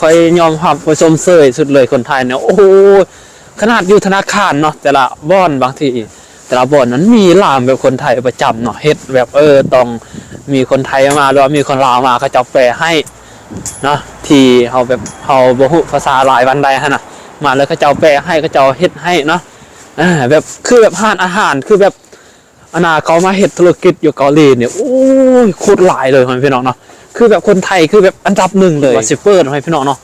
ຂ້ອຍຍອມຮັບ ຂ້ອຍຊົມເຊີຍສຸດເລີຍຄົນໄທເນາະ. ໂອ້ໂຫ ຂະໜາດຢູ່ທະນາຄານເນາະ ແຕ່ລະບ່ອນ ບາງທີແຕ່ລະບ່ອນມັນມີລ່າມແບບຄົນໄທປະຈຳເນາະ ເຮັດແບບ ເອີ ຕ້ອງມີຄົນໄທມາ ຫຼືວ່າມີຄົນລາວມາ ເຂົາເຈົ້າແປໃຫ້ເນາະ ທີ່ເຮົາແບບ ເຮົາບໍ່ຮູ້ພາສາຫຼາຍປານໃດຫັ້ນນະ ມາແລ້ວເຂົາເຈົ້າແປໃຫ້ ເຂົາເຈົ້າເຮັດໃຫ້ເນາະ. ເອີ ແບບ ຄືແບບຮ້ານອາຫານ ຄືແບບ ອັນນ່າ ເຂົາມາເຮັດທຸລະກິດຢູ່ເກົາຫຼີນີ້ ໂອ້ຍ ໂຄດຫຼາຍເລີຍພໍ່ແມ່ພີ່ນ້ອງເນາະ. ຄືແບບຄົນໄທ ຄືແບບອັນດັບໜຶ່ງເລີຍ ວ່າຊິເປີດພໍ່ແມ່ພີ່ນ້ອງເນາະ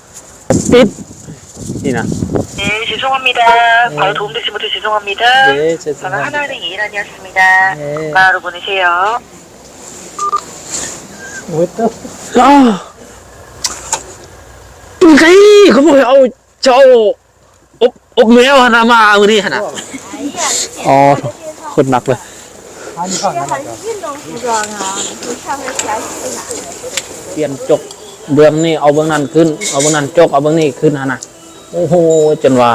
ປິດນີ້ນະ. 네, 죄송합니다. 네. 바로 도움드리지 못해 죄송합니다. 네, 죄송합니다. 전화 하나은행 이일 아니었습니다. 네. 바로 보내세요. 왜 또? 아, ເປັນໃຜ ເຂົາບອກໃຫ້ເອົາເຈົ້າ ອົບ ອົບແມວຫັ້ນນະ ມາມື້ນີ້ຫັ້ນນະ. ອໍ ຄົນໜັກເລີຍ. ປ່ຽນຈົກເບື້ອງນີ້ ເອົາເບື້ອງນັ້ນຂຶ້ນ ເອົາເບື້ອງນັ້ນຈົກ ເອົາເບື້ອງນີ້ຂຶ້ນຫັ້ນນະ. ໂອ້ໂຫ ຈົນວ່າ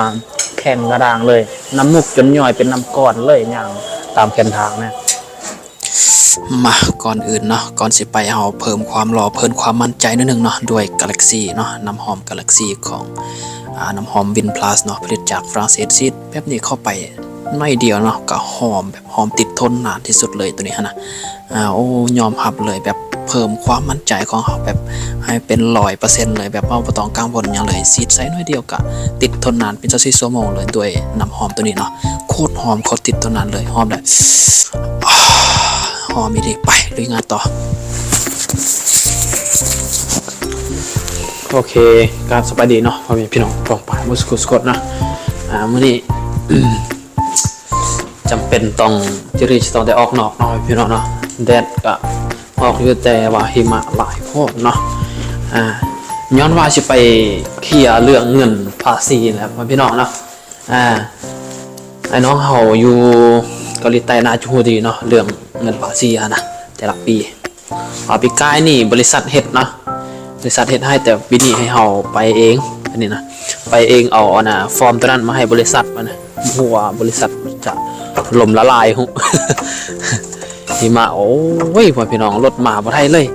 ແຂງກະດ້າງເລີຍ ນ້ຳມູກຈົນຍ້ອຍເປັນນ້ຳກ້ອນເລີຍ ຍ່າງຕາມແຄມທາງນະ. ມາ ກ່ອນອື່ນເນາະ ກ່ອນຊິໄປ ເຮົາເພີ່ມຄວາມຫຼໍ່ ເພີ່ມຄວາມໝັ້ນໃຈໜ້ອຍໜຶ່ງເນາະ ດ້ວຍກາແລັກຊີເນາະ ນ້ຳຫອມກາແລັກຊີຂອງ ອາ ນ້ຳຫອມວິນພລັສເນາະ ຜະລິດຈາກຝຣັ່ງເສດ. ສີດແບບນີ້ເຂົ້າໄປໜ້ອຍດຽວເນາະ ກະຫອມແບບຫອມຕິດທົນນານທີ່ສຸດເລີຍໂຕນີ້ຫັ້ນນະ. ອາ ໂອ້ ຍອມຮັບເລີຍ ແບບເພີ່ມຄວາມໝັ້ນໃຈຂອງເຮົາແບບໃຫ້ເປັນຮ້ອຍເປີເຊັນເລີຍ ແບບເຮົາບໍ່ຕ້ອງກັງວົນຫຍັງເລີຍ ສີດໃສ່ໜ້ອຍດຽວກະຕິດທົນນານເປັນຊາວສີ່ຊົ່ວໂມງເລີຍ ດ້ວຍນ້ຳຫອມໂຕນີ້ເນາະ. ໂຄດຫອມ ໂຄດຕິດທົນນານເລີຍ ຫອມແບບ ຫອມອີ່ຫຼີ. ໄປ ລຸຍງານຕໍ່. ໂອເຄ ກາບສະບາຍດີເນາະ ພໍ່ແມ່ພີ່ນ້ອງປ້ອງປາຍໝົດສຸກສຸກຄົນນະ. ອາ ມື້ນີ້ ຈຳເປັນຕ້ອງ ເຈີຣີຈະຕ້ອງໄດ້ອອກນອກເນາະ ພີ່ນ້ອງເນາະ. ແດດກະອອກຢູ່ ແຕ່ວ່າຫິມະຫຼາຍໂພດເນາະ. ອາ ຍ້ອນວ່າຊິໄປເຄລຍເລື່ອງເງິນພາສີແຫຼະ ພີ່ນ້ອງເນາະ. ອາ ອ້າຍນ້ອງເຮົາຢູ່ເກົາຫຼີໃຕ້ໜ້າຈະຮູ້ດີເນາະ ເລື່ອງເງິນພາສີຫັ້ນນະ ແຕ່ລະປີ. ອາ ປີກາຍນີ້ບໍລິສັດເຮັດເນາະ ບໍລິສັດເຮັດໃຫ້ ແຕ່ປີນີ້ໃຫ້ເຮົາໄປເອງ ອັນນີ້ນະ ໄປເອງ ເອົາອັນນ່າ ຟອມໂຕນັ້ນມາໃຫ້ບໍລິສັດ ມັນນະ ບໍ່ຮູ້ວ່າບໍລິສັດຈະລົ້ມລະລາຍ. ຫິມະ ໂອ້ຍ ພໍ່ແມ່ພີ່ນ້ອງ ລົດມາບໍ່ໄດ້ເລີຍ.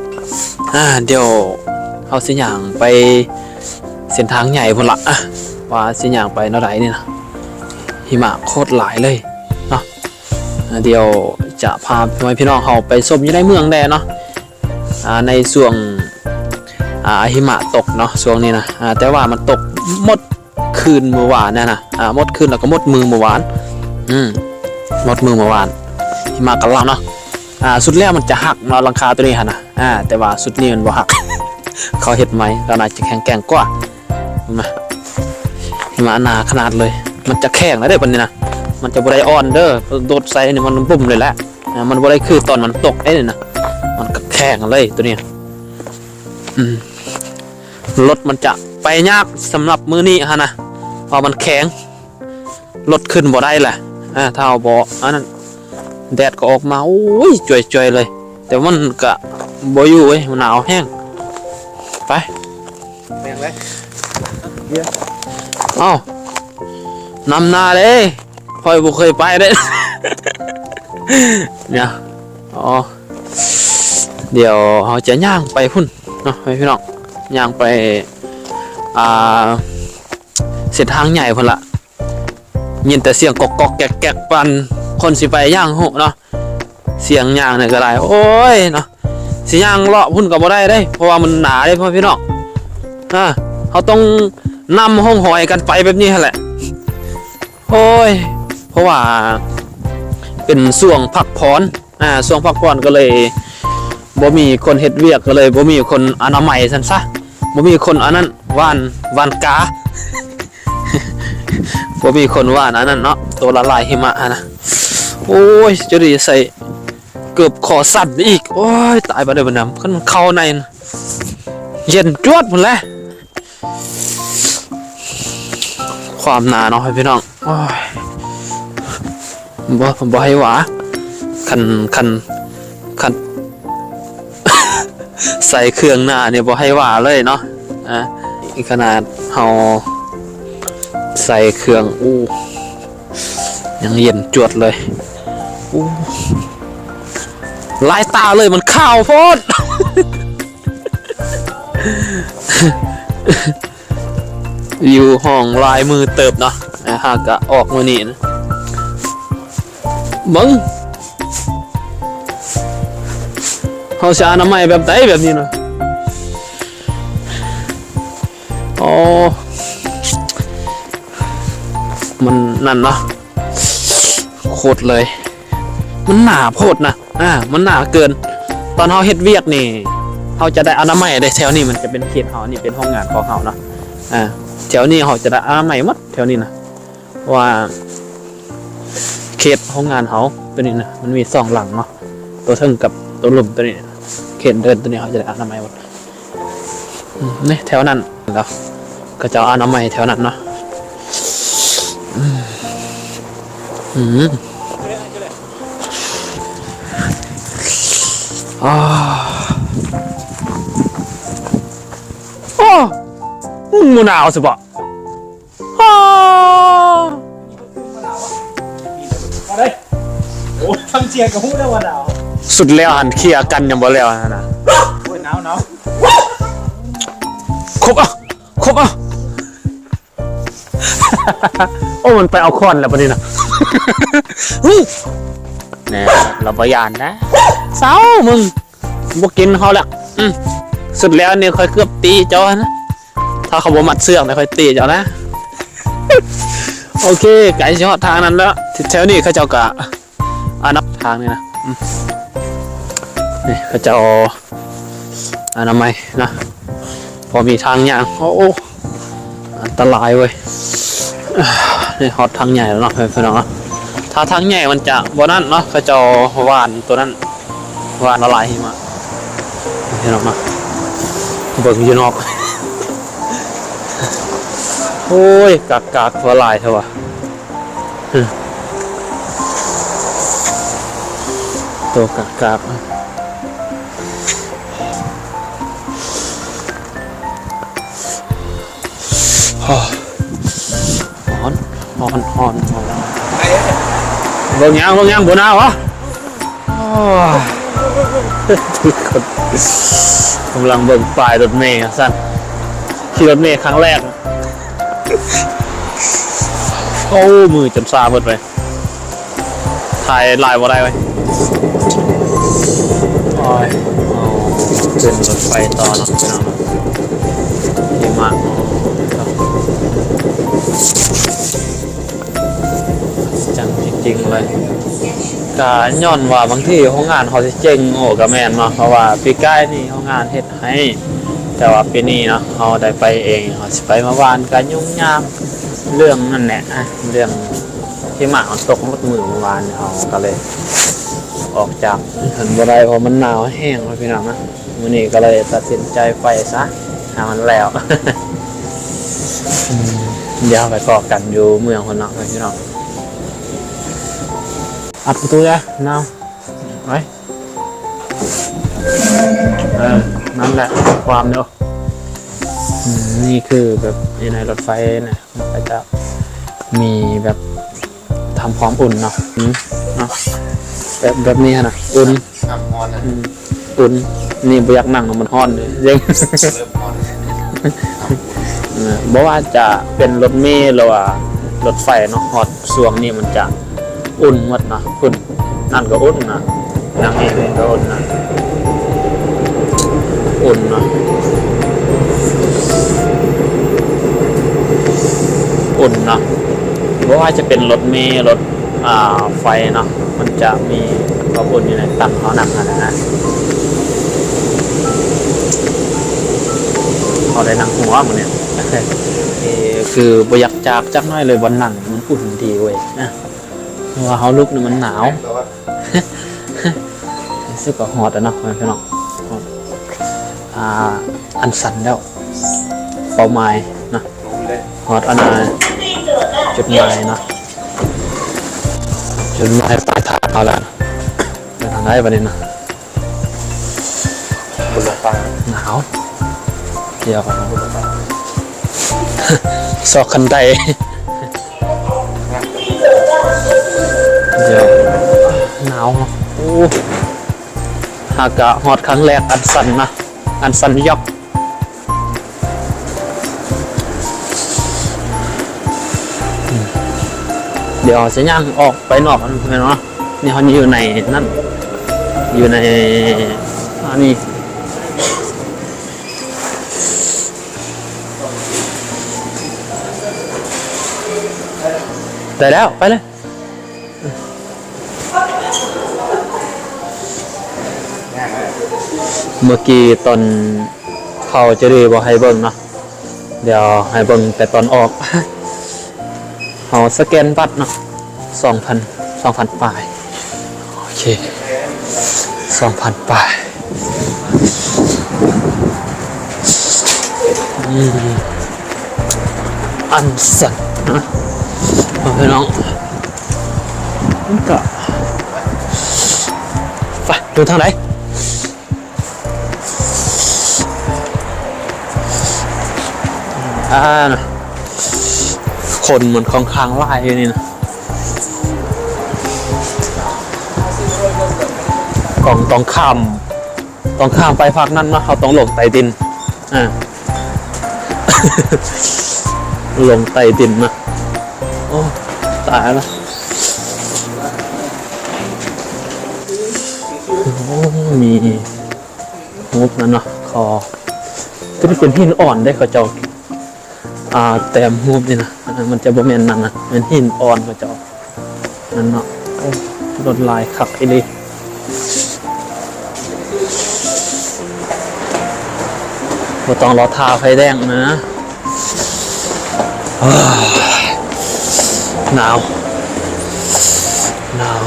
ອາ ດຽວເຮົາຊິຍ່າງໄປເສັ້ນທາງໃຫຍ່ພຸ້ນລະ ອາ ວ່າຊິຍ່າງໄປແນວໃດນີ້ນະ. ຫິມະໂຄດຫຼາຍເລີຍເນາະ. ອາ ດຽວຈະພາພໍ່ແມ່ພີ່ນ້ອງເຮົາໄປຊົມຢູ່ໃນເມືອງແດ່ເນາະ. ອາ ໃນຊ່ວງ ອາ ຫິມະຕົກເນາະ ຊ່ວງນີ້ນະ. ອາ ແຕ່ວ່າມັນຕົກໝົດຄືນມື້ວານນັ້ນນະ ອາ ໝົດຄືນ ແລ້ວກໍໝົດມື້ມື້ວານ ອືມ ໝົດມື້ມື້ວານ ຫິມະກະລຳເນາະ. ອາ ສຸດແລ້ວມັນຈະຫັກເນາະ ຫຼັງຄາໂຕນີ້ຫັ້ນນະ. ອາ ແຕ່ວ່າຊຸດນີ້ມັນບໍ່ຫັກ ເຂົາເຮັດໃໝ່ ກໍໜ້າຈະແຂງແກ່ງກວ່າ. ເຫັນບໍ່? ຫິມະໜາຂະໜາດເລີຍ ມັນຈະແຂງແລ້ວເດ້ບັດນີ້ນະ ມັນຈະບໍ່ໄດ້ອ່ອນເດີ ໂດດໃສ່ນີ້ມັນບຸ້ມເລີຍແຫຼະ. ອາ ມັນບໍ່ໄດ້ຄືຕອນມັນຕົກເດ້ນີ້ນະ ມັນກະແຂງເລີຍໂຕນີ້. ອືມ ລົດມັນຈະໄປຍາກສຳລັບມື້ນີ້ຫັ້ນນະ ເພາະມັນແຂງ ລົດຂຶ້ນບໍ່ໄດ້ແຫຼະ. ອາ ຖ້າເຮົາບໍ່ອັນນັ້ນ ແດດກໍອອກມາ ໂອ້ຍ ຈ່ວຍໆເລີຍ ແຕ່ມັນກະບໍ່ຢູ່ເວີຍ ມັນໜາວແຮງ. ໄປ ແມ່ນເລີຍ ເອົ້າ ນຳໜ້າເດ້ ຂ້ອຍບໍ່ເຄີຍໄປເດ້ ເນຍ. ອໍ ດຽວເຮົາຈະຍ່າງໄປພຸ້ນເນາະ ພີ່ນ້ອງ ຍ່າງໄປ ອ່າ ເສັ້ນທາງໃຫຍ່ພຸ້ນລະ. ຍິນແຕ່ສຽງກອກໆແກກໆ ປານຄົນຊິໄປຍ່າງຫູເນາະ ສຽງຍ່າງນີ້ກໍໄດ້. ໂອ້ຍເນາະ ຊິຍ່າງເລາະພຸ້ນກໍບໍ່ໄດ້ເດ້ ເພາະວ່າມັນໜາເດ້ ພໍ່ແມ່ພີ່ນ້ອງ. ອາ ເຮົາຕ້ອງນຳຮ່ອງຮອຍກັນໄປແບບນີ້ຫັ້ນແຫຼະ. ໂອ້ຍ ເພາະວ່າເປັນຊ່ວງພັກຜ່ອນ ອາ ຊ່ວງພັກຜ່ອນກໍເລີຍບໍ່ມີຄົນເຮັດວຽກ ກໍເລີຍບໍ່ມີຄົນອະນາໄມຊັ້ນຊະ ບໍ່ມີຄົນອັນນັ້ນ ຫວ່ານ ຫວ່ານກາ ບໍ່ມີຄົນຫວ່ານອັນນັ້ນເນາະ ໂຕລະລາຍຫິມະຫັ້ນນະ. ໂອ້ຍ ຈະໄດ້ໃສ່ເກີບຄໍສັ້ນອີກ ໂອ້ຍ ຕາຍບາດເດີບັດນຳ ຄັນເຂົ້າໃນເຢັນຈວດພຸ້ນແຫຼະ. ຄວາມໜາເນາະພີ່ນ້ອງ ໂອ້ຍ ບໍ່ ບໍ່ໃຫ້ວ່າ ຄັນ ຄັນ ຄັນໃສ່ເຄື່ອງໜານີ້ບໍ່ໃຫ້ວ່າເລີຍເນາະ. ອາ ຂະໜາດເຮົາໃສ່ເຄື່ອງ ອູ້ ຍັງເຢັນຈວດເລີຍ. ອູ້ ລາຍຕາເລີຍ ມັນຂາວໂພດ. ຢູ່ຫ້ອງຫຼາຍມື້ເຕີບເນາະ ຫາກະອອກມື້ນີ້ນະ. ເບິ່ງ ເຮົາຊິອະນາໄມແບບໃດແບບນີ້ນະ? ອໍ ມັນນັ້ນເນາະ ໂຄດເລີຍ ມັນໜາໂພດນະ ອາ ມັນໜາເກີນ. ຕອນເຮົາເຮັດວຽກນີ້ ເຮົາຈະໄດ້ອະນາໄມເດ້. ແຖວນີ້ມັນຈະເປັນເຂດເຮົາ ນີ້ເປັນໂຮງງານຂອງເຮົາເນາະ ອາ ແຖວນີ້ເຮົາຈະໄດ້ອະນາໄມໝົດ ແຖວນີ້ນະ ເພາະວ່າເຂດໂຮງງານເຮົາໂຕນີ້ນະ ມັນມີສອງຫຼັງເນາະ ໂຕເທິງກັບໂຕລຸ່ມໂຕນີ້ ເຂດເດີ່ນໂຕນີ້ເຮົາຈະໄດ້ອະນາໄມໝົດ. ອືມ ນີ້ແຖວນັ້ນເນາະ ເຂົາເຈົ້າອະນາໄມແຖວນັ້ນເນາະ. ອືມ ອືມ ອາ ໂອ້ ບໍ່ໜາວຊິບໍ? ອາ ໂອ້ ຟັງສຽງກໍຮູ້ແລ້ວວ່າໜາວ. ສຸດແລ້ວຫັ້ນ ເຄຍກັນຍັງບໍ່ແລ້ວຫັ້ນນະ. ໂອ້ຍ ໜາວໆ. ຄົບ ອ່ະ ຄົບ ອ່ະ. ໂອ້ ມັນໄປເອົາຄ້ອນແລ້ວບັດນີ້ນະ. ແນ່ ລາວບໍ່ຢ້ານນະ. ເຊົາ ມຶງ ບໍ່ກິນເຮົາແລ້ວ. ອືມ ສຸດແລ້ວນີ້ຂ້ອຍເກືອບຕີເຈົ້າຫັ້ນນະ. ຖ້າເຂົາບໍ່ມັດເຊືອກນີ້ຂ້ອຍຕີເຈົ້ານະ. ໂອເຄ ໃກ້ຊິຮອດທາງນັ້ນແລ້ວ. ແຖວນີ້ເຂົາເຈົ້າກະ ອາ ນັບທາງນີ້ນະ. ອືມ ນີ້ເຂົາເຈົ້າອະນາໄມນະ ພໍມີທາງຍ່າງ. ໂອ້ ອັນຕະລາຍເວີຍ. ນີ້ຮອດທາງໃຫຍ່ແລ້ວເນາະ ເພື່ອນໆເນາະ. ຖ້າທາງໃຫຍ່ມັນຈະບໍ່ນັ້ນເນາະ ເຂົາເຈົ້າຫວ່ານໂຕນັ້ນ ຫວ່ານລະລາຍຫິມະ ພີ່ນ້ອງເນາະ. ເບິ່ງຢູ່ນອກ ໂອ້ຍ ກາກໆ ຕົວຫຼາຍແທ້ວະ. ໂຕກາກໆ ຮ້ອນ ຮ້ອນ ຮ້ອນ ຮ້ອນ. ເບິ່ງຫຍັງ ເບິ່ງຫຍັງ ບໍ່ໜາວຫວາ? ໂອ້ຍ ກຳລັງເບິ່ງປ້າຍລົດເມວ່າຊັ້ນ ຂີ່ລົດເມຄັ້ງແລກ. ໂອ້ ມືຈົນຊາເບິດເວີຍ. ຖ່າຍຫຼາຍບໍ່ໄດ້ເວີຍ. ໂອ້ຍ ຂຶ້ນລົດໄຟຕໍ່ເນາະ ພີ່ນ້ອງເນາະ. ຫິມະ ອັດສະຈັນຈິງໆ ເລີຍ. ກະຍ້ອນວ່າບາງທີໂຮງງານເຮົາຊິເຈັງ ໂອ້ ກະແມ່ນເນາະ ເພາະວ່າປີກາຍນີ້ໂຮງງານເຮັດໃຫ້ ແຕ່ວ່າປີນີ້ເນາະ ເຮົາໄດ້ໄປເອງ ເຮົາຊິໄປມາຫວ່ານກະຫຍຸ້ງຍາກ ເລື່ອງນັ້ນແຫຼະ ເລື່ອງຫິມະມັນຕົກໝົດມື້ເມື່ອວານ ເຮົາກະເລີຍອອກຈາກເຮືອນບໍ່ໄດ້ ເພາະມັນໜາວແຮງເນາະ ພີ່ນ້ອງເນາະ. ມື້ນີ້ກະເລີຍຕັດສິນໃຈໄປຊະ ໃຫ້ມັນແລ້ວ. ດຽວໄປພໍ້ກັນຢູ່ເມືອງພຸ້ນເນາະ ພີ່ນ້ອງ. ອັດປະຕູເດີ້ ໜາວ ໄປ. ເອີ ນັ້ນແຫຼະ ຄວາມເດີ. ອືມ ນີ້ຄືແບບຢູ່ໃນລົດໄຟນະ ມັນກະຈະມີແບບທຳຄວາມອຸ່ນເນາະ. ອືມ ເນາະ ແບບ ແບບນີ້ຫັ້ນນະ ອຸ່ນ ນ້ຳຮ້ອນນະ. ອືມ ອຸ່ນ ນີ້ບໍ່ຢາກນັ່ງ ມັນຮ້ອນເດ້ ເຢັນ ເລີ່ມຮ້ອນ. ເອີ ບໍ່ວ່າຈະເປັນລົດເມ ຫຼືວ່າລົດໄຟເນາະ ຮອດຊ່ວງນີ້ມັນຈະ ອຸ່ນໝົດນະ ພຸ້ນ ນັ້ນກໍອຸ່ນນະ ນັ່ງອີກນີ້ກໍອຸ່ນນະ ອຸ່ນນະ ອຸ່ນນະ. ບໍ່ວ່າຈະເປັນລົດເມ ລົດ ອ່າ ໄຟເນາະ ມັນຈະມີຄວາມອຸ່ນຢູ່ໃນຕັ່ງເຮົານັ່ງຫັ້ນນະ. ເຮົາໄດ້ນັ່ງຫົວມື້ນີ້ ຄືບໍ່ຢາກຈາກຈັກໜ້ອຍເລີຍ ບ່ອນນັ່ງມັນອຸ່ນດີເວີຍນະ. ເພາະວ່າເຮົາລຸກນີ້ມັນໜາວ. ຮູ້ສຶກວ່າຮອດແລ້ວເນາະ ພໍ່ແມ່ພີ່ນ້ອງ ຮອດ ອ່າ ອັນຊັນແລ້ວ ເປົ້າໝາຍເນາະ ຮອດອັນນ່າ ຈຸດໝາຍເນາະ ຈຸດໝາຍປາຍທາງເຮົາແລ້ວ. ໄປທາງໃດບັດນີ້ນະ? ບຸນລະປາງ ໜາວ ດຽວ ບຸນລະປາງ ຊອກຄັນໄດ ດຽວ ໜາວເນາະ. ໂອ້ ຫາກະຮອດຄັ້ງແລກ ອັນຊັນນະ ອັນຊັນຢອກ. ດຽວຊິຍ່າງອອກໄປນອກເນາະ. ນີ້ເຮົາຢູ່ໃນນັ້ນ ຢູ່ໃນອັນນີ້ ໄດ້ແລ້ວ ໄປເລີຍ. ເມື່ອກີ້ຕອນເຂົ້າຈະດີບໍ່ໃຫ້ເບິ່ງເນາະ ດຽວໃຫ້ເບິ່ງແຕ່ຕອນອອກ. ເຮົາສະແກນບັດເນາະ ສອງພັນ ສອງພັນປາຍ. ໂອເຄ ສອງພັນປາຍ. ອືມ ອັນສັນນະ ເອີ ພີ່ນ້ອງ ມັນກະ ໄປ ຢູ່ທາງໃດ? ອ່າ ນະ ຄົນມັນຂ້ອນຂ້າງຫຼາຍຢູ່ນີ້ນະ. ຕ້ອງ ຕ້ອງຂ້າມ ຕ້ອງຂ້າມໄປພາກນັ້ນເນາະ ເຮົາຕ້ອງລົງໃຕ້ດິນ ອ່າ ລົງໃຕ້ດິນນະ. ໂອ້ ຕາຍລະ. ໂອ້ ມີຮູບນັ້ນເນາະ ຂໍ ຕົວນີ້ເປັນຫີນອ່ອນເດ້ ເຂົາເຈົ້າ ອ່າ ແຕ້ມຮູບນີ້ນະ ມັນຈະບໍ່ແມ່ນນັ້ນນະ ແມ່ນຫີນອ່ອນເຂົາເຈົ້ານັ້ນເນາະ. ໂອ້ ລົດຫຼາຍຄັກອີ່ຫຼີ ບໍ່ຕ້ອງລໍຖ້າໄຟແດງນະ. ໂອ້ຍ ໜາວ ໜາວ.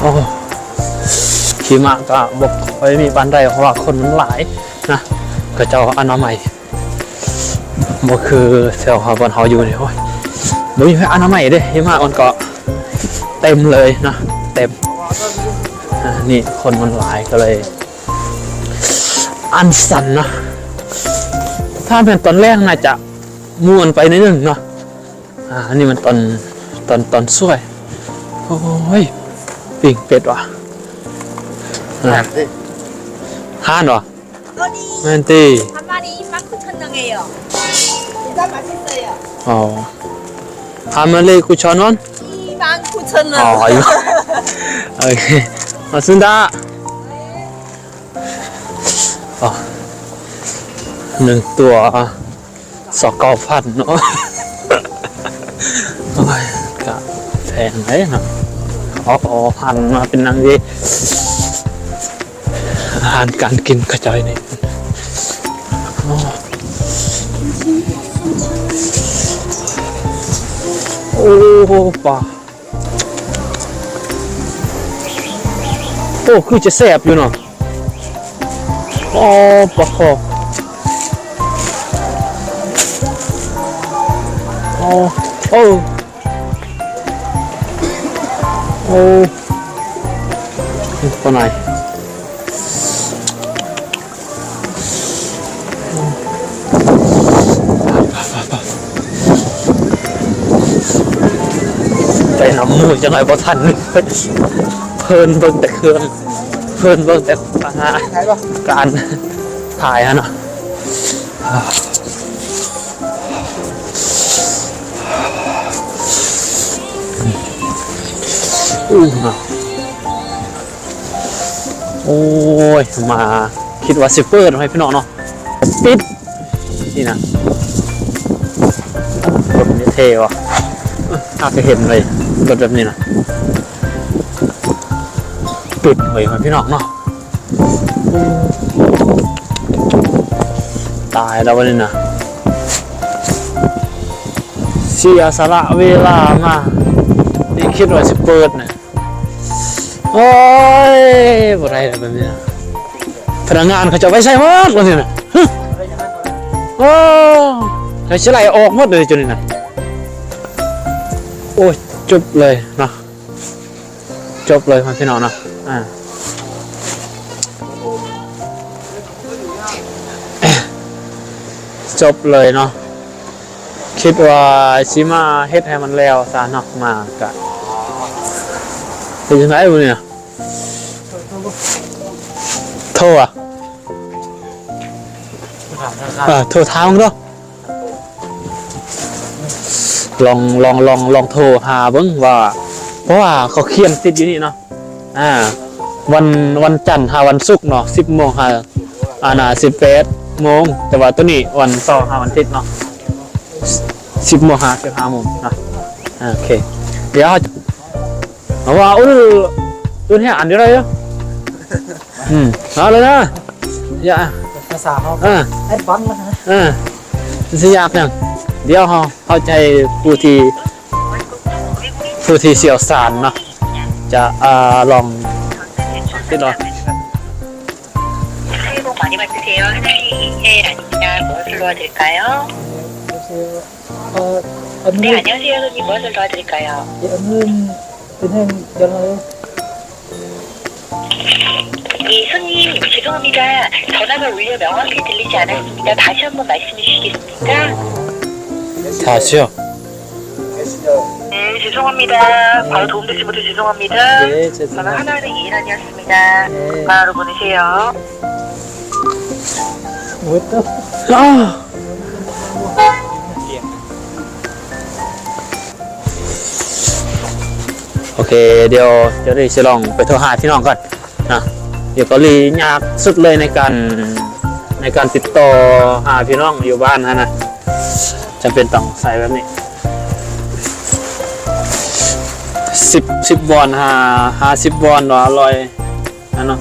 ໂອ້ ຫິມະກະບໍ່ຄ່ອຍມີປານໃດ ເພາະວ່າຄົນມັນຫຼາຍນະ ເຂົາເຈົ້າອະນາໄມ ບໍ່ຄືແຖວເຮົາ ບ່ອນເຮົາຢູ່ນີ້ ໂອ້ຍ ບໍ່ມີໃຜອະນາໄມເດ້. ຫິມະມັນກໍເຕັມເລີຍນະ ເຕັມ ອ່າ ນີ້ຄົນມັນຫຼາຍກໍເລີຍອັນສັນນະ. ຖ້າແມ່ນຕອນແລງໜ້າຈະມ່ວນໄປໜ້ອຍໜຶ່ງເນາະ. ອ່າ ອັນນີ້ມັນຕອນ ຕອນ ຕອນສວຍ. ໂອ້ຍ ປີ້ງເປັດຫວາ. ອ່າ ຮ້ານຫວາ? ແມ່ນຕິ. 한 마리 이만 구천 원이에요. 진짜 맛있어요. 어. 한 마리 구천 원? 이만 구천 원. 어, 이만. 오케이. 고맙습니다. ອໍ ໜຶ່ງຕົວ ຊາວເກົ້າພັນເນາະ. ໂອ້ຍ ກະແພງເດ້ເນາະ. ອໍ ອໍ ຫັນມາເປັນຫຍັງເດ ອາຫານການກິນເຂົາເຈົ້ານີ້. ໂອ້ ໂອ້ ປາ ໂອ້ ຄືຈະແຊບຢູ່ເນາະ. ອໍ ປາຄໍ່ ອໍ ໂອ້ ໂອ້ ປາໄນ. ໄປນຳໝູ່ຈັກໜ້ອຍບໍ່ທັນ ເພີນເບິ່ງແຕ່ເຄື່ອງ ເພີນເບິ່ງແຕ່ການຖ່າຍຫັ້ນນະ. ໂອ້ຍ ມາຄິດວ່າຊິເປີດໃຫ້ພີ່ນ້ອງເນາະ ປິດນີ້ນະ. ລົດນີ້ເທ່ວ່ະ ຫາກະເຫັນເລີຍລົດແບບນີ້ນະ ປິດເລີຍໃຫ້ພີ່ນ້ອງເນາະ. ຕາຍແລ້ວບັດນີ້ນະ ເສຍສະຫຼະເວລາມາ ນີ້ຄິດວ່າຊິເປີດນະ. ໂອ້ຍ ບໍ່ໄດ້ແລ້ວແບບນີ້ນະ ພະນັກງານເຂົາເຈົ້າໄປໃສໝົດບັດນີ້ນະ. ໂອ້ ເຂົາຊິໄລ່ອອກໝົດເລີຍຈຸນີ້ນະ. ໂອ້ຍ ຈົບເລີຍເນາະ ຈົບເລີຍພີ່ນ້ອງເນາະ. ອ່າ ຈົບເລີຍເນາະ. ຄິດວ່າຊິມາເຮັດໃຫ້ມັນແລ້ວຊະເນາະ ມາກະເຮັດຈັ່ງໃດມື້ນີ້ ໂທອະ ເອີ ໂທຖາມເບິ່ງເດີ ລອງ ລອງ ລອງ ລອງໂທຫາເບິ່ງວ່າ ເພາະວ່າເຂົາຂຽນຕິດຢູ່ນີ້ເນາະ ອ່າ ວັນ ວັນຈັນຫາວັນສຸກເນາະ ສິບໂມງຫາ ອ່າ ນະ ສິບແປດໂມງ ແຕ່ວ່າໂຕນີ້ວັນເສົາຫາວັນອາທິດເນາະ ສິບໂມງຫາສິບຫ້າໂມງເນາະ ໂອເຄ ດຽວເຮົາ ເພາະວ່າ ອື ອື່ນແຮງອັນດຽວໄດ້ຢູ່ ອືມ ເອົາເລີຍນະ ຢ່າ ພາສາເຮົາ ເອີ ແອັດວານແລ້ວນະ ເອີ ຊິຍາກຫຍັງ ດຽວເຮົາ ເຮົາຈະໃຫ້ຜູ້ທີ່ ຜູ້ທີ່ຊ່ຽວຊານເນາະ ຈະ ເອີ ລອງຕິດຕໍ່ 네, 안녕하세요. 손님, 무엇을 도와드릴까요? 예, 오늘은 그냥 연락을. 예, 손님, 죄송합니다. 전화가 울려 명확히 들리지 않았습니다. 다시 한번 말씀해 주시겠습니까? 다시요? 네, 죄송합니다. 바로 도움드리지 못해 죄송합니다. 네, 전화 하나하나 예의란이었습니다. 네. 바로 보내세요. 뭐였다? 아! ໂອເຄ ດຽວ ດຽວເຈຣີຊິລອງໄປໂທຫາພີ່ນ້ອງກ່ອນນະ ຢູ່ເກົາຫຼີຍາກສຸດເລີຍໃນການ ໃນການຕິດຕໍ່ຫາພີ່ນ້ອງຢູ່ບ້ານຫັ້ນນະ ຈຳເປັນຕ້ອງໃສ່ແບບນີ້ ສິບ ສິບວອນ ຫາ ຫ້າສິບວອນ ວ່າຮ້ອຍ ອັນເນາະ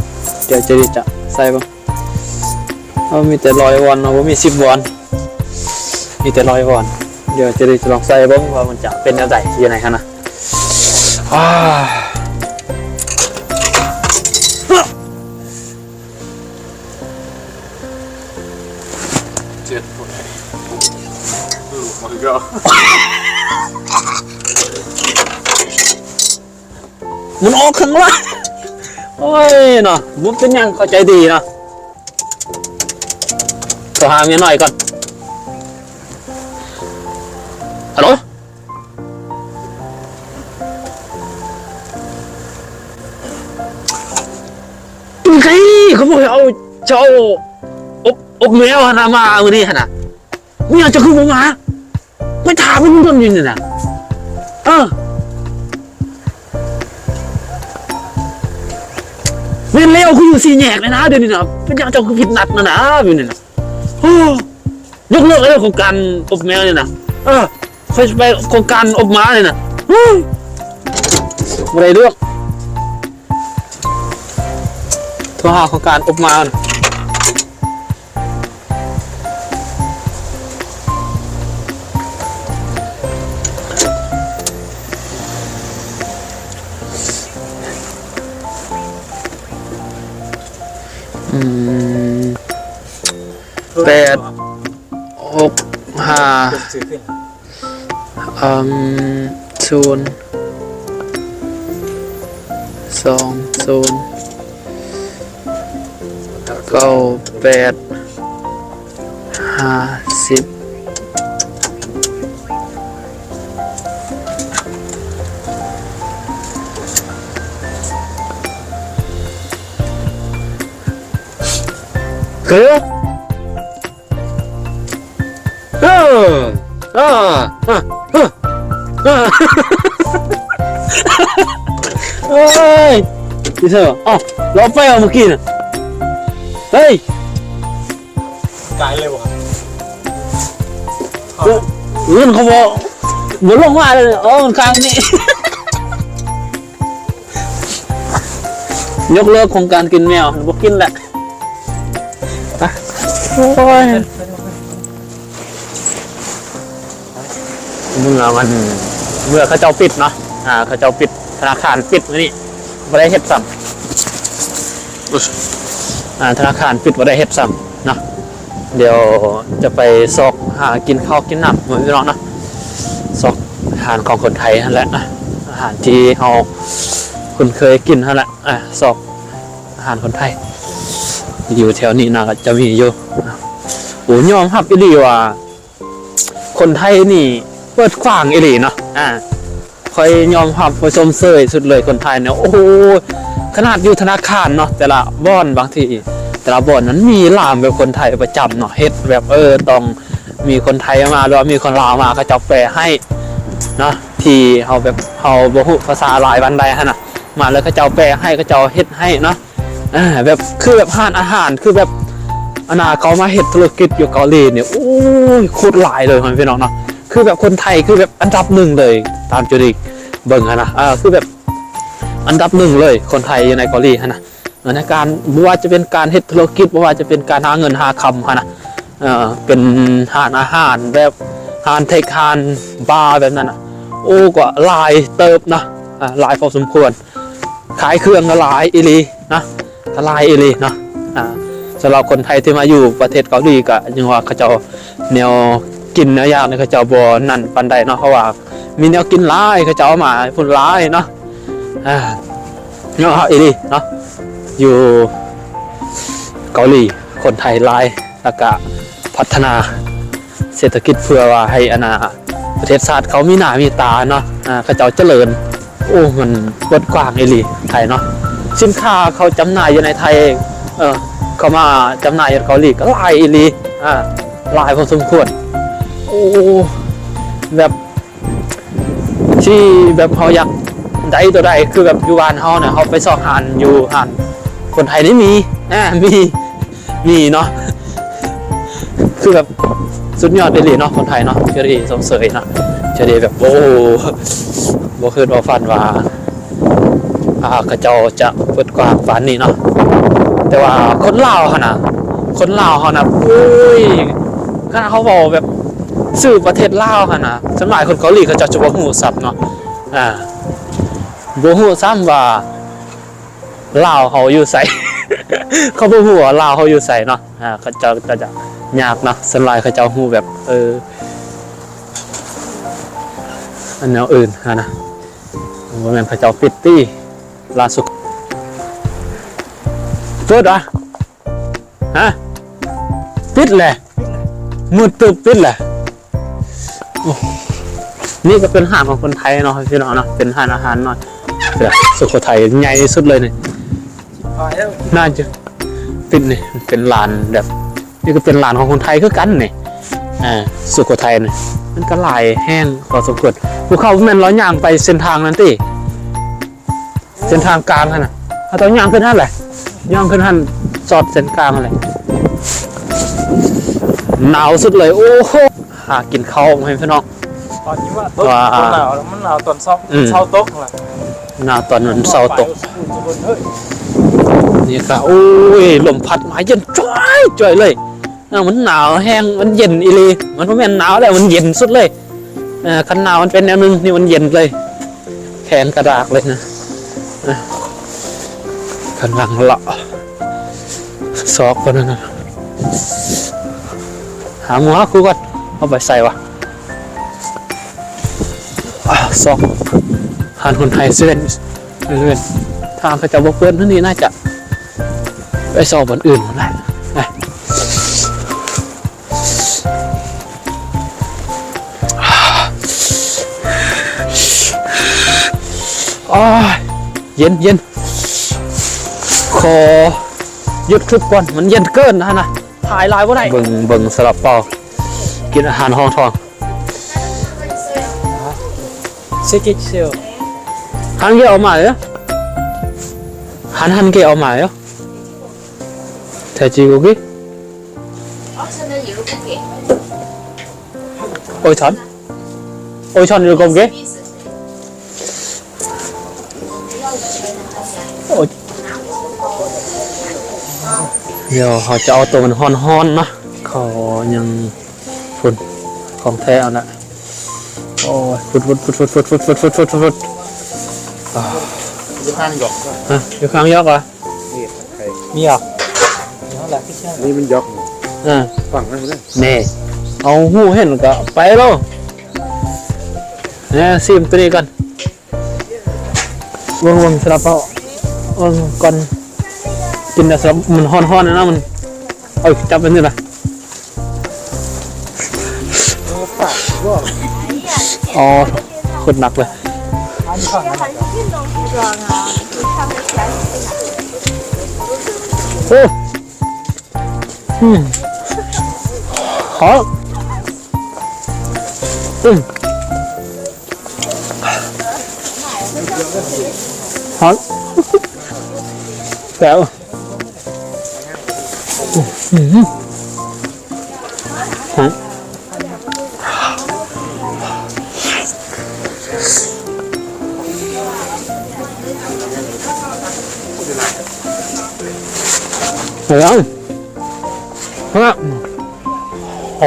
ດຽວເຈຣີຈະໃສ່ເບິ່ງ. ເຮົາມີແຕ່ຮ້ອຍວອນເນາະ ບໍ່ມີສິບວອນ ມີແຕ່ຮ້ອຍວອນ. ດຽວຈະໄດ້ລອງໃສ່ເບິ່ງວ່າມັນຈະເປັນແນວໃດຢູ່ໃນຫັ້ນນະ. ອາ ເຈັດ ໂອ້ ມາຄືເກົ່າ. ມັນອອກຂ້າງຫຼັງ. ໂອ້ຍເນາະ ບໍ່ເປັນຫຍັງ ເຂົ້າໃຈດີເນາະ. ໂທຫາເມຍນ້ອຍກ່ອນ. ຮັລໂຫຼ ເປັນໃຜ ເຂົາບອກໃຫ້ເອົາ ເຈົ້າອົບ ອົບແມວຫັ້ນນະ ມາມື້ນີ້ຫັ້ນນະ. ເມຍເຈົ້າຄືບໍ່ມາ? ຂ້ອຍຖ້າເບິ່ງດົນຢູ່ນີ້ນະ. ເອີ ແມ່ນແລ້ວ ຂ້ອຍຢູ່ສີ່ແຍກນີ້ນະ ດຽວນີ້ນະ. ເປັນຫຍັງເຈົ້າຄືຜິດນັດຫັ້ນນະ ດຽວນີ້ນະ? ໂອ້ ຍົກເລີກເລີຍໂຄງການອົບແມວນີ້ນະ. ເອີ ຂ້ອຍຊິໄປໂຄງການອົບໝານີ້ນະ. ໂອ້ຍ ບໍ່ໄດ້ເລື່ອງ. ໂທຫາໂຄງການອົບໝາ. ອືມ ແປດ ຫົກ ຫ້າ ອືມ ສູນ ສອງ ສູນ ເກົ້າ ແປດ ຫ້າ ສິບ. ຄື ເອີ ເອີ ເອີ ເອີ ໂອ້ຍ ອີເທີ ເອົ້າ ລອກໄປເອົາເມື່ອກີ້ນະ. ເຮີ້ຍ ກາຍເລີຍບໍ່? ເງິນເຂົາບໍ່ ບໍ່ລົງມາເລີຍ. ເອີ ມັນຄ້າງນີ້. ຍົກເລີກໂຄງການກິນແມວ ບໍ່ກິນແຫຼະ. ໂອ້ຍ ເມື່ອມັນ ເມື່ອເຂົາເຈົ້າປິດເນາະ ອ່າ ເຂົາເຈົ້າປິດ ທະນາຄານປິດມື້ນີ້ ບໍ່ໄດ້ເຮັດຊ້ຳ ອ່າ ທະນາຄານປິດ ບໍ່ໄດ້ເຮັດຊ້ຳເນາະ. ດຽວຈະໄປຊອກຫາກິນເຂົ້າກິນນ້ຳ ພີ່ນ້ອງເນາະ ຊອກອາຫານຂອງຄົນໄທຫັ້ນແຫຼະ ອາຫານທີ່ເຮົາຄຸ້ນເຄີຍກິນຫັ້ນແຫຼະ ອາ ຊອກອາຫານຄົນໄທ ຢູ່ແຖວນີ້ໜ້າຈະມີຢູ່. ໂອ້ ຍອມຮັບອີ່ຫຼີວ່າ ຄົນໄທນີ້ເປີດກວ້າງອີ່ຫຼີເນາະ. ອາ ຂ້ອຍຍອມຮັບ ຂ້ອຍຊົມເຊີຍສຸດເລີຍຄົນໄທເນາະ. ໂອ້ໂຫ ຂະໜາດຢູ່ທະນາຄານເນາະ ແຕ່ລະບ່ອນ ບາງທີແຕ່ລະບ່ອນມັນມີລ່າມແບບຄົນໄທປະຈຳເນາະ ເຮັດແບບ ເອີ ຕ້ອງມີຄົນໄທມາ ຫຼືວ່າມີຄົນລາວມາ ເຂົາເຈົ້າແປໃຫ້ເນາະ ທີ່ເຮົາແບບ ເຮົາບໍ່ຮູ້ພາສາຫຼາຍປານໃດຫັ້ນນະ ມາແລ້ວເຂົາເຈົ້າແປໃຫ້ ເຂົາເຈົ້າເຮັດໃຫ້ເນາະ. ອ່າ ແບບ ຄືແບບຮ້ານອາຫານ ຄືແບບ ອັນນ່າ ເຂົາມາເຮັດທຸລະກິດຢູ່ເກົາຫຼີນີ້ ໂອ້ຍ ໂຄດຫຼາຍເລີຍພໍ່ແມ່ພີ່ນ້ອງເນາະ. ຄືແບບຄົນໄທ ຄືແບບອັນດັບໜຶ່ງເລີຍ ຕາມຈຸດທີ່ເບິ່ງຫັ້ນນະ. ເອີ ຄືແບບອັນດັບໜຶ່ງເລີຍ ຄົນໄທຢູ່ໃນເກົາຫຼີຫັ້ນນະ ໃນການ ບໍ່ວ່າຈະເປັນການເຮັດທຸລະກິດ ບໍ່ວ່າຈະເປັນການຫາເງິນຫາຄຳຫັ້ນນະ. ເອີ ເປັນຮ້ານອາຫານ ແບບຮ້ານເທັກ ຮ້ານບາ ແບບນັ້ນນະ. ໂອ້ ກໍຫຼາຍເຕີບນະ ອ່າ ຫຼາຍພໍສົມຄວນ. ຂາຍເຄື່ອງກໍຫຼາຍອີ່ຫຼີນະ ກໍຫຼາຍອີ່ຫຼີເນາະ. ອ່າ ສຳລັບຄົນໄທທີ່ມາຢູ່ປະເທດເກົາຫຼີ ກໍຍັງວ່າເຂົາເຈົ້າ ແນວກິນແນວຢາກນີ້ ເຂົາເຈົ້າບໍ່ນັ້ນປານໃດເນາະ ເພາະວ່າມີແນວກິນຫຼາຍ ເຂົາເຈົ້າເອົາມາໃຫ້ພຸ້ນຫຼາຍເນາະ. ອ່າ ເນາະ ອີ່ຫຼີເນາະ ຢູ່ເກົາຫຼີ ຄົນໄທຫຼາຍ ແລ້ວກະພັດທະນາເສດຖະກິດ ເພື່ອວ່າໃຫ້ ອັນນ່າ ປະເທດຊາດເຂົາມີໜ້າມີຕາເນາະ ອ່າ ເຂົາເຈົ້າຈະເລີນ. ໂອ້ ມັນເປີດກວ້າງອີ່ຫຼີໄທເນາະ. ສິນຄ້າເຂົາຈຳໜ່າຍຢູ່ໃນໄທ ເອີ ເຂົາມາຈຳໜ່າຍຢູ່ເກົາຫຼີກໍຫຼາຍອີ່ຫຼີ ອ່າ ຫຼາຍພໍສົມຄວນ. ໂອ້ ແບບ ທີ່ແບບເຮົາຢາກໄດ້ຕົວໃດ ຄືແບບຢູ່ບ້ານເຮົານະ ເຮົາໄປຊອກຫາຢູ່ຮ້ານຄົນໄທນີ້ມີ ອ່າ ມີ ມີເນາະ ຄືແບບສຸດຍອດອີ່ຫຼີເນາະ ຄົນໄທເນາະ. ເຈົ້າດີຊົມເຊີຍເນາະ ເຈົ້າດີແບບ ໂອ້ ບໍ່ຄິດບໍ່ຝັນວ່າ ອ່າ ເຂົາເຈົ້າຈະເປີດກວ້າງປານນີ້ເນາະ. ແຕ່ວ່າຄົນລາວຫັ້ນນະ ຄົນລາວເຮົານະ ໂອ້ຍ ຄັນເຮົາເວົ້າແບບຊື່ປະເທດລາວຫັ້ນນະ ສ່ວນຫຼາຍຄົນເກົາຫຼີເຂົາເຈົ້າຈະບໍ່ຮູ້ຊ້ຳເນາະ. ອ່າ ບໍ່ຮູ້ຊ້ຳວ່າ ລາວເຮົາຢູ່ໃສ ເຂົາບໍ່ຮູ້ວ່າລາວເຮົາຢູ່ໃສເນາະ. ອ່າ ເຂົາເຈົ້າຈະ ຈະຍາກເນາະ ສ່ວນຫຼາຍເຂົາເຈົ້າຮູ້ແບບ ເອີ ອັນແນວອື່ນຫັ້ນນະ. ບໍ່ແມ່ນເຂົາເຈົ້າປິດຕິ ລ່າສຸດ ເປີດຫວາ? ຮະ? ປິດແຫຼະ ມືດຕຶບ ປິດແຫຼະ. ໂອ້ ນີ້ກໍເປັນຮ້ານຂອງຄົນໄທເນາະພີ່ນ້ອງເນາະ ເປັນຮ້ານອາຫານເນາະ ສຸໂຂໄທໃຫຍ່ທີ່ສຸດເລີຍນີ້. ໜ້າຈະປິດນີ້ ເປັນຮ້ານແບບ ນີ້ກໍເປັນຮ້ານຂອງຄົນໄທຄືກັນນີ້. ອ່າ ສຸໂຂໄທນີ້ ມັນກໍຫຼາຍແຮງພໍສົມຄວນ. ຜູ້ເຂົາແມ່ນລາວຍ່າງໄປເສັ້ນທາງນັ້ນຕິ? ເສັ້ນທາງກາງຫັ້ນນະ ເຮົາຕ້ອງຍ່າງຂຶ້ນຫັ້ນແຫຼະ ຍ່າງຂຶ້ນຫັ້ນ ສອດເສັ້ນກາງຫັ້ນແຫຼະ. ໜາວສຸດເລີຍ ໂອ້ໂຫ ຫາກິນເຂົ້າໃຫ້ພີ່ນ້ອງ. ຕອນນີ້ວ່າຕົກ ວ່າ ມັນໜາວ ມັນໜາວຕອນເຊົ້າ ອືມ ເຊົ້າຕົກຫັ້ນແຫຼະ ໜາວຕອນມັນເຊົ້າຕົກ. ນີ້ກໍ ໂອ້ຍ ລົມພັດມາເຢັນຈ້ອຍໆເລີຍ. ເອີ ມັນໜາວແຮງ ມັນເຢັນອີ່ຫຼີ ມັນບໍ່ແມ່ນໜາວແລ້ວ ມັນເຢັນສຸດເລີຍ. ເອີ ຄັນໜາວມັນເປັນແນວໜຶ່ງ ນີ້ມັນເຢັນເລີຍ ແຂນກະດາກເລີຍນະ. ເອີ ກຳລັງເລາະຊອກຄົນນັ້ນນະ ຫາໝູ່ຫາຄູ່ກ່ອນ ເອົາໄປໃສ່ວະ. ອ່າ ຊອກຮ້ານຄົນໄທເຊເວັ່ນ ເຊເວັ່ນ ທາງເຂົາເຈົ້າບໍ່ເປີດມື້ນີ້ ໜ້າຈະໄປຊອກບ່ອນອື່ນພຸ້ນແຫຼະ. ໂອ້ຍ ເຢັນໆ ຂໍຢຸດຄລິບກ່ອນ ມັນເຢັນເກີນຫັ້ນນະ ຖ່າຍຫຼາຍບໍ່ໄດ້. ເບິ່ງ ເບິ່ງຊາລາເປົາ ກິນອາຫານຮອງທ້ອງ. ເຊກິເຊວ 한개 얼마예요? 한, 한 개 얼마예요? 돼지고기? 오천. 오천 일곱 개? 어. ດຽວເຮົາຈະເອົາໂຕມັນຮ້ອນໆນະ ເຂົາຍັງ ພຸ້ນ ຂອງແທ້ເອົານະ. ໂອ້ຍ ຟຸດໆໆໆໆໆໆ. ອ່າ ຢູ່ຂ້າງຢອກ ຮະ ຢູ່ຂ້າງຢອກຫວາ? ນີ້ ມີຫວາ? ນີ້ມັນຢອກ ອ່າ ຝັ່ງນັ້ນພຸ້ນເດ້. ນີ້ ເອົາຫູເຫັນກໍໄປແລ້ວ. ແນ່ ຊີມໂຕນີ້ກ່ອນ. ເບິ່ງ ເບິ່ງຊາລາເປົາ ເບິ່ງກ່ອນ ກິນແລ້ວຊາລາ ມັນຮ້ອນໆນະ ມັນ ເອົາຈັບໄປນີ້ລະ. ອໍ ໂຄດໜັກເລີຍ. ໂອ້ ອືມ ຮອດ ອືມ ຮອດ ແຊບ ອືມ ຮອດ. ເອີຍ ຮອດ ຮ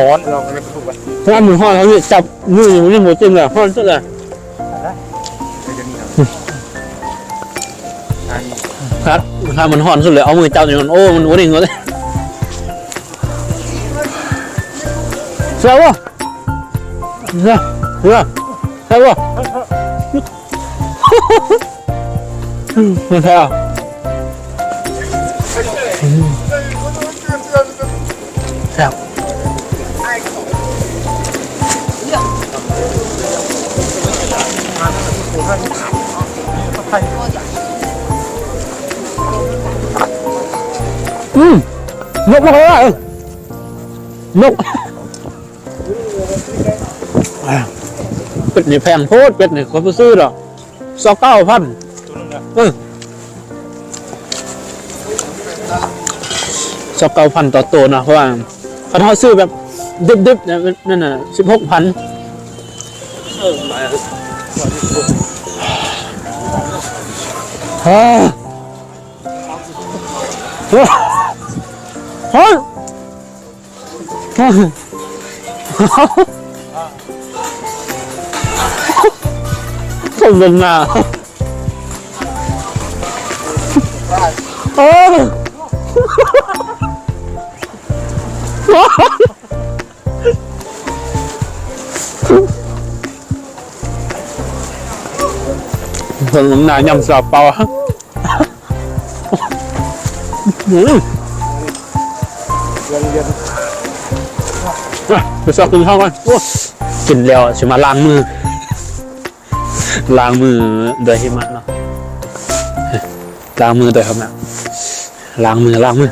ອດ ມັນຮ້ອນ ເຮົາຈັບມືນີ້ບໍ່ເຕັມເລີຍ ຮ້ອນສຸດເລີຍ. ຄັບ ຖ້າມັນຮ້ອນສຸດເລີຍ ເອົາມືຈັບນີ້ມັນ ໂອ້ ມັນບໍ່ເດ້ງເລີຍ. ແຊບບໍ່? ແຊບ ແຊບບໍ່? ອືມ ມັນແຊບ ອືມ ແຊບ ອືມ ນົກບໍ່ຄ່ອຍໄດ້ ນົກ ເປັດນີ້ແພງໂພດ ເປັດນີ້ຂ້ອຍບໍ່ຊື້ດອກ ຊາວເກົ້າພັນ ເອີ ຊາວເກົ້າພັນຕໍ່ໂຕເນາະ ເພາະວ່າຄັນເຮົາຊື້ແບບດິບໆ ນັ້ນນະ ສິບຫົກພັນ. ຄົນເບິ່ງໜ້າ ໂອ້ ເບິ່ງໜ້າຍຳຊາເປົາ. ອືມ ໄປຊອກກິນເຂົ້າກ່ອນ. ໂອ້ ກິນແລ້ວຊິມາລ້າງມື ລ້າງມືດ້ວຍຫິມະເນາະ ລ້າງມືດ້ວຍຫິມະ ລ້າງມື ລ້າງມື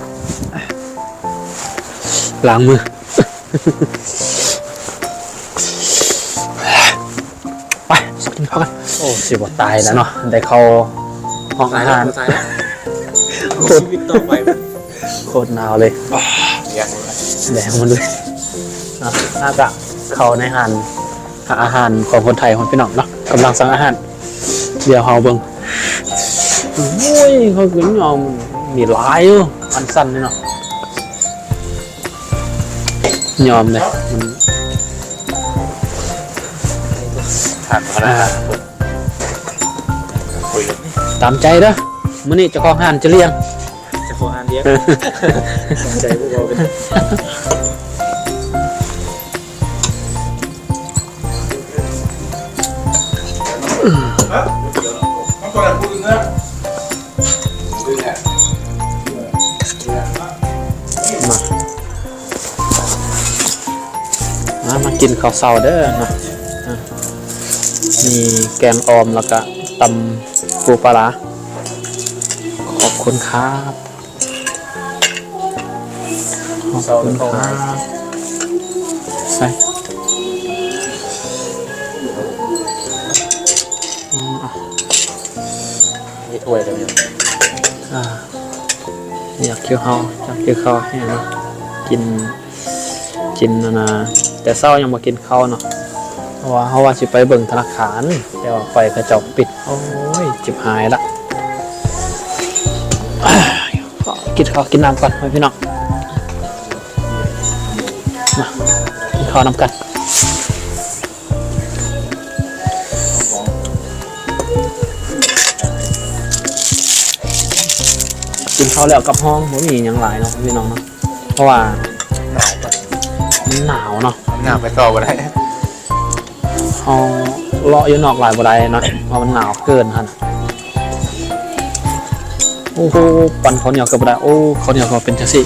ລ້າງມື. ໄປ ກິນເຂົ້າກັນ. ໂອ້ ຊິບໍ່ຕາຍແລ້ວເນາະ ໄດ້ເຂົ້າຫ້ອງອາຫານ. ໂຄດ ຊີວິດຕໍ່ໄປ ໂຄດໜາວເລີຍ ແດງໝົດເລີຍ. ເນາະ ຫາກະເຂົ້າໃນຮ້ານ ອາຫານຂອງຄົນໄທ ພີ່ນ້ອງເນາະ ກຳລັງສັ່ງອາຫານ. ດຽວເຮົາເບິ່ງ ໂອ້ຍ ເຂົາກໍຍອມ ມີຫຼາຍຢູ່ ອັນສັ້ນນີ້ເນາະ ຍອມເດ້ ມັນ ອ່າ ຕາມໃຈເດີ້ ມື້ນີ້ເຈົ້າຂອງຮ້ານຈະລ້ຽງ. ຈະຂໍອ່ານດຽວ ໃຈບໍ່ເວົ້າເປັນ ມາ ມາ ມາກິນເຂົ້າເຊົ້າເດີນະ. ອ່າ ມີແກງອ່ອມ ແລ້ວກະຕຳປູປາຫຼາ. ຂອບຄຸນຄັບ. ຂອບຄຸນຄັບ. ໃສ່ ອືມ ເຮັດຖ້ວຍກັນຢູ່. ອ່າ ຢາກກິນເຂົ້າ ຢາກກິນເຂົ້າແຮງເນາະ ກິນ ກິນອັນນ່າ ແຕ່ເຊົ້າຍັງບໍ່ກິນເຂົ້າເນາະ ເພາະວ່າເຮົາວ່າຊິໄປເບິ່ງທະນາຄານ ແຕ່ວ່າໄຟເຂົາເຈົ້າປິດ. ໂອ້ຍ ຈິບຫາຍລະ. ກິນເຂົ້າກິນນ້ຳກ່ອນ ພີ່ນ້ອງ ມາ ກິນເຂົ້ານຳກັນ. ກິນເຂົ້າແລ້ວກັບຫ້ອງ ບໍ່ມີຫຍັງຫຼາຍເນາະ ພີ່ນ້ອງເນາະ ເພາະວ່າ ໜາວ ມັນໜາວເນາະ ໜາວໄປຕໍ່ບໍ່ໄດ້. ເຮົາເລາະຢູ່ນອກຫຼາຍບໍ່ໄດ້ເນາະ ເພາະມັນໜາວເກີນຫັ້ນ. ໂອ້ໂຫ ປັ່ນເຂົ້າໜຽວກໍບໍ່ໄດ້. ໂອ້ ເຂົ້າໜຽວກໍເປັນຈັ່ງຊີ້.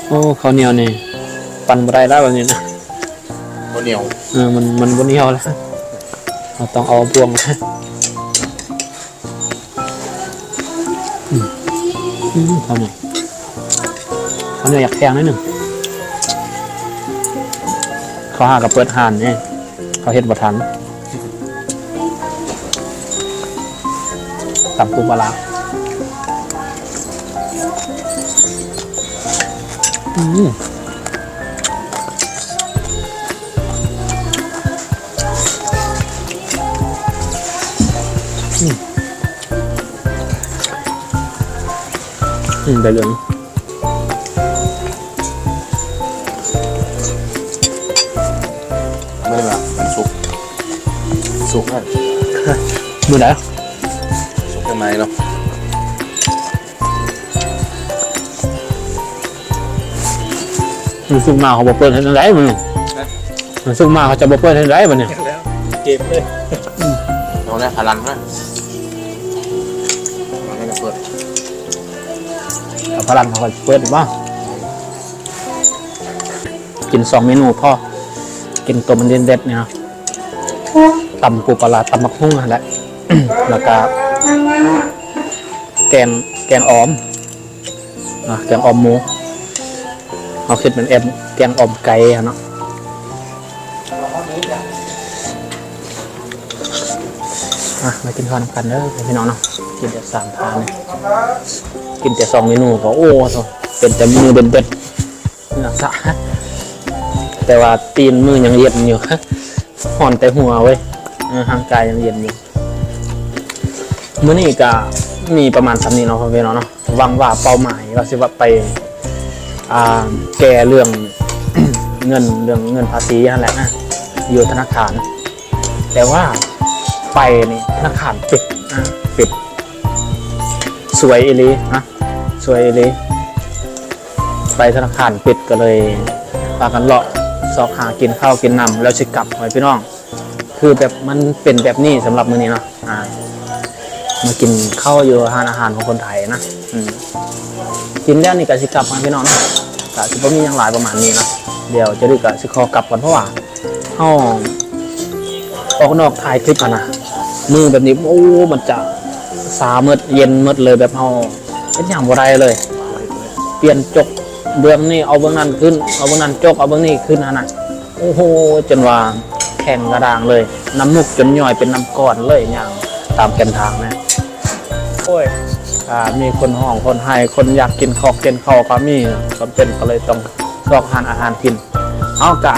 ໂອ້ ເຂົ້າໜຽວນີ້ ປັ່ນບໍ່ໄດ້ແລ້ວແບບນີ້ນະ ບໍ່ໜຽວ ເອີ ມັນ ມັນບໍ່ໜຽວແລ້ວ ເຮົາຕ້ອງເອົາບ່ວງ ອືມ ອືມ ເຂົ້າໜຽວ ເຂົ້າໜຽວຢາກແພງໜ້ອຍໜຶ່ງ ເຂົາຫາກໍເປີດຮ້ານເດ້ ເຂົາເຮັດບໍ່ທັນ ຕຳປູປາຮ້າ ອືມ ອືມ ອືມ ໄດ້ເລື່ອງ. ມື້ນີ້ວ່າມັນສຸກ ສຸກນັ້ນ ມື້ໃດ? ສຸກທາງໃນເນາະ ມັນສຸກມາເຂົາບໍ່ເປີດເຮັດຈັ່ງໃດມື້ນີ້? ຮະ? ມັນສຸກມາເຂົາຈະບໍ່ເປີດເຮັດຈັ່ງໃດບັດນີ້? ເກມເລີຍ ເອົາແລ້ວພາລັນນະ ເອົາແລ້ວເປີດ ເອົາພາລັນເຂົາກໍເປີດບໍ່? ກິນສອງເມນູພໍ ກິນໂຕມັນເດັດໆນີ້ເນາະ ຕຳປູປາຮ້າ ຕຳບັກຫຸ່ງຫັ້ນແຫຼະ ແລ້ວກະແກງ ແກງອ່ອມເນາະ ແກງອ່ອມໝູ ເຮົາຄິດເປັນແອມ ແກງອ່ອມໄກ່ຫັ້ນເນາະ. ມາ ມາກິນເຂົ້ານຳກັນເດີພີ່ນ້ອງເນາະ ກິນແຕ່ສາມທ່ານ ກິນແຕ່ສອງເມນູກໍ ໂອ້ໂທ້ ເປັນແຕ່ເມນູເດັດໆ ເໜື່ອຊະ ແຕ່ວ່າຕີນມືຍັງເຢັນຢູ່ ຮ້ອນແຕ່ຫົວເວີຍ ເອີ ຮ່າງກາຍຍັງເຢັນຢູ່. ມື້ນີ້ກະມີປະມານສ່ຳນີ້ເນາະ ພໍ່ແມ່ພີ່ນ້ອງເນາະ ຫວັງວ່າເປົ້າໝາຍວ່າຊິວ່າໄປ ອ່າ ແກ້ເລື່ອງເງິນ ເລື່ອງເງິນພາສີຫັ້ນແຫຼະນະ ຢູ່ທະນາຄານ ແຕ່ວ່າໄປນີ້ທະນາຄານປິດ ອ່າ ປິດ ສວຍອີ່ຫຼີນະ ສວຍອີ່ຫຼີ ໄປທະນາຄານປິດ ກໍເລີຍພາກັນເລາະຊອກຫາກິນເຂົ້າກິນນ້ຳ ແລ້ວຊິກັບ ພໍ່ແມ່ພີ່ນ້ອງ ຄືແບບມັນເປັນແບບນີ້ສຳລັບມື້ນີ້ເນາະ ອ່າ ມາກິນເຂົ້າຢູ່ຮ້ານອາຫານຂອງຄົນໄທນະ ອືມ ກິນແລ້ວນີ້ກະຊິກັບ ພີ່ນ້ອງເນາະ ກະຊິບໍ່ມີຫຍັງຫຼາຍປະມານນີ້ເນາະ ດຽວຈະດຶກກະຊິຂໍກັບກ່ອນ ເພາະວ່າເຮົາອອກນອກຖ່າຍຄລິບຫັ້ນນະ ມືແບບນີ້ ໂອ້ ມັນຈະຊາໝົດ ເຢັນໝົດເລີຍ ແບບເຮົາເຮັດຫຍັງບໍ່ໄດ້ເລີຍ ປ່ຽນຈົກເບື້ອງນີ້ ເອົາເບື້ອງນັ້ນຂຶ້ນ ເອົາເບື້ອງນັ້ນຈົກ ເອົາເບື້ອງນີ້ຂຶ້ນຫັ້ນນະ. ໂອ້ໂຫ ຈົນວ່າແຂງກະດ້າງເລີຍ ນ້ຳມູກຈົນຍ້ອຍເປັນນ້ຳກ້ອນເລີຍ ຍ່າງຕາມແຄມທາງນະ. ໂອ້ຍ ອ່າ ມີຄົນຮ້ອງຄົນໄຫ້ ຄົນຢາກກິນຄອກກິນເຂົ້າກໍມີ ຈຳເປັນກໍເລີຍຕ້ອງຊອກຮ້ານອາຫານກິນ. ເອົາ ກະ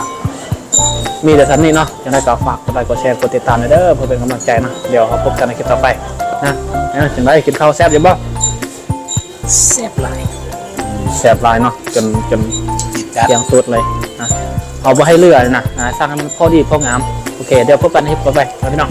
ມີແຕ່ສ່ຳນີ້ເນາະ ຈັ່ງໃດກໍຝາກກົດໄລກົດແຊກົດຕິດຕາມແດ່ເດີ ເພື່ອເປັນກຳລັງໃຈນະ. ດຽວເຮົາພົບກັນໃນຄລິບຕໍ່ໄປນະ. ເອີ ຈັ່ງໃດ ກິນເຂົ້າແຊບຢູ່ບໍ່? ແຊບຫຼາຍ ແຊບຫຼາຍເນາະ ຈົນ ຈົນ ຈັດ ຈຽງສຸດເລີຍນະ. ເຮົາບໍ່ໃຫ້ເຫຼືອເລີຍນະ ອ່າ ສັ່ງໃຫ້ມັນພໍດີພໍງາມ. ໂອເຄ ດຽວພົບກັນໃນຄລິບຕໍ່ໄປນະພີ່ນ້ອງ.